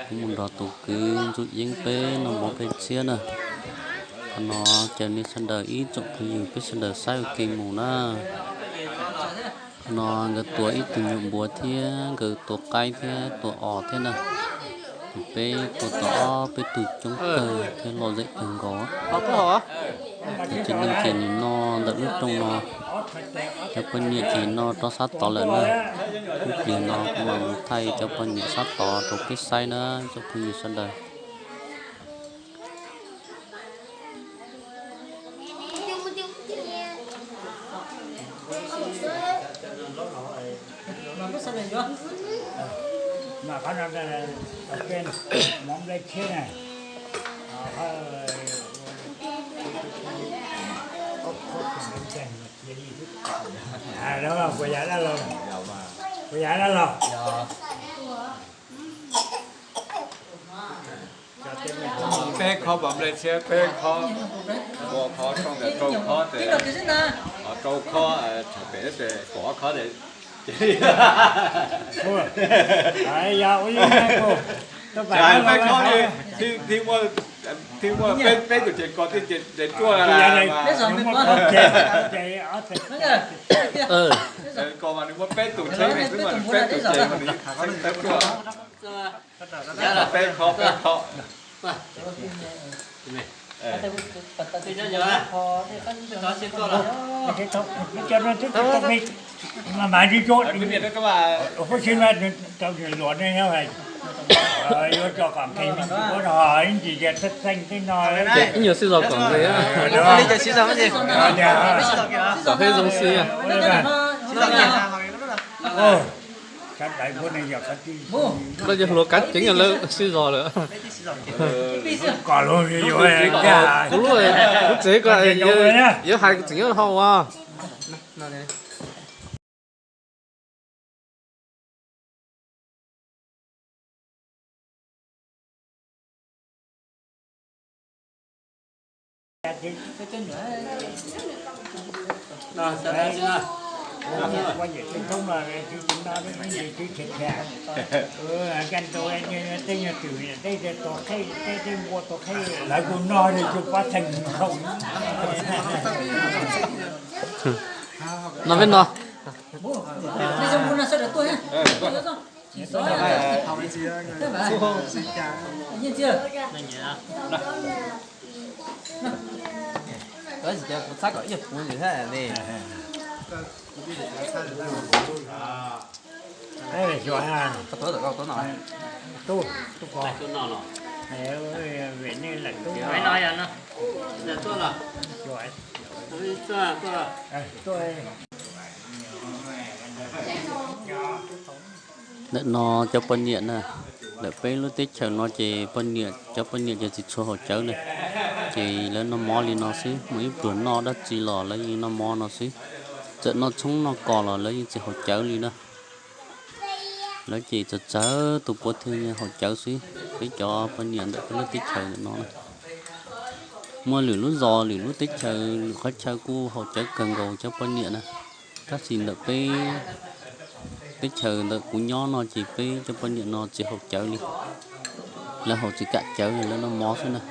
Kuv mus nrog tus kwv Ntxuj Yeeb peb noj mov peb tshiab na. Qhov no caw nej sawv daws ib tsoom phooj ywg peb sawv daws saib ua ke mus na. Qhov no nkawd tua ib tug nyuam npua thiab nkawd tua qaib thiab tua os thiab na. Peb tua tau ob peb tug coob kawg thiab lom zem kawg nkaus. Ces tsev neeg ces nws noj ntawm lub rooj no, cov poj niam ces noj rau sab tod lawm na. Ib pliag no kuv mam mus thaij cov poj niam sab tod rau peb saib na, tsoom phooj ywg sawv daws. Kuv yav dab laug, kuv yav dab laug. Peb khob pov nplej tshiab, peb khob, npua khob, rooj ntawd rau khob tes, rau khob, tsham pem tes kaum ob khob tes. Peb khob li, thiaj muaj peb tus ces kos thiaj ces ruaj. Kos mas nws muaj peb tus tsheb xwb mas nws peb tus ces mas nws tsheb ruaj. Peb khob, peb khob. Mas mas ib cuab, ua pub sib luag ne, yuav tso kom nqis ua no ib ntsis tias txheej txheej tej no. Ib nyuag xib zos kom nqis, kom peb zoo xwb. Sawv daws, koj yog hluas kav ceev lawm, sib zog lawm. Kuv lub, kuv tsev ko, yuav hais tseem nyob hauv as. Lawv kuj noj li cov pab theej no. Ntawm no cov poj niam na, ntawm peb lub teb chaws no ces poj niam, cov poj niam ces tsis tshua haus cawv na. Ces lawv noj mov li no xwb, muaj ib pluag noj dab tsi los lawv yeej noj mov no xwb. Txawm noj tshoob noj kos los lawv yeej tsis haus cawv li na. Lawv ces txawg txawg tus puav thiaj haus cawv xwb. Peb cov poj niam ntawm peb lub teb chaws ntawm no na, muaj lwm lub zos lwm lub teb chaws lwm qhov chaw kuj haus cawv kawg nkaus cov poj niam na. Tab sis ntawm peb teb chaws ntawm kuv nyob no ces peb cov poj niam no tsis haus cawv li. Lawv haus tsis kam cawv, lawv noj mov xwb na.